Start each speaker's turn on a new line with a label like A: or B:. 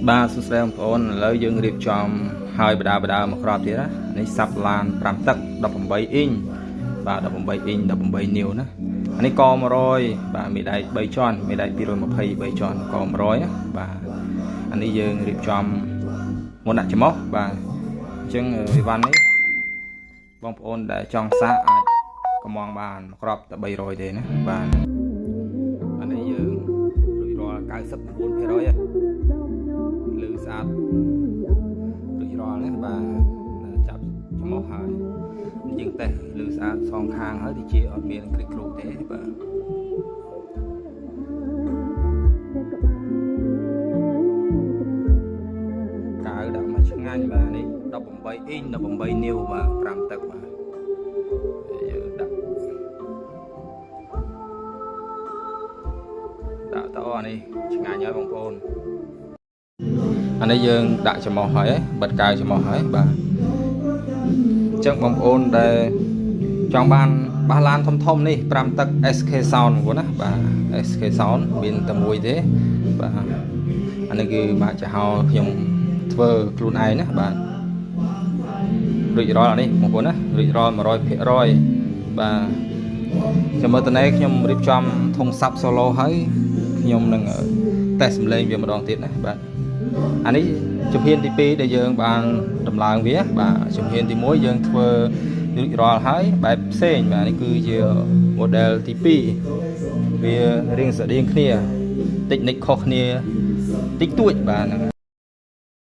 A: បាទសួស្តីបងប្អូនឥឡូវយើងរៀបចំហើយបដាបដាមកក្របទៀតណានេះសាប់ឡាន5ទឹក18អ៊ីងបាទ18អ៊ីង18នីវណាអានេះក100បាទមេដែក3ជាន់មេដែក223ជាន់ក100ណាបាទអានេះយើងរៀបចំមុនដាក់ច្រមុះបាទអញ្ចឹងអីវ៉ាន់នេះបងប្អូនដែលចង់សាកអាចកំងបានមួយក្របតែ300ទេណាបាទអានេះយើងរួចរាល់99%ហើយ លឺស្អាតរួចរាល់ណាបាទចាប់ច្រមុះហើយយើងតេស្តលឺស្អាតសងខាងហើយតិចអត់មានគ្រិចគ្រូទេបាទកៅដាក់មកឆ្ងាញ់បាទនេះ18អ៊ីង18នីវបាទ5ទឹកបាទយើងដាក់ដាក់តអានេះឆ្ងាញ់ហើយបងប្អូន អានេះយើងដាក់ច្រមុះហើយបិទកៅច្រមុះហើយបាទអញ្ចឹងបងប្អូនដែលចង់បានបាសឡានធំធំនេះ5ទឹក SK Sound បងប្អូនណាបាទ SK Sound មានតែមួយទេបាទអានេះគឺម៉ាកចំហខ្ញុំធ្វើខ្លួនឯងណាបាទរួចរាល់អានេះបងប្អូនណារួចរាល់100%បាទខ្ញុំមើលតនេះខ្ញុំរៀបចំធុងសាប់ solo ហើយខ្ញុំនឹងតេស្តសំឡេងវាម្ដងទៀតណាបាទ អានេះជំហានទី2ដែលយើងបានដំឡើងវាបាទជំហានទី1យើងធ្វើរួចរាល់ហើយបែបផ្សេងបាទនេះគឺជា model ទី2វារៀងស្រដៀងគ្នាតិចនិចខុសគ្នាតិចតួចបាទហ្នឹង។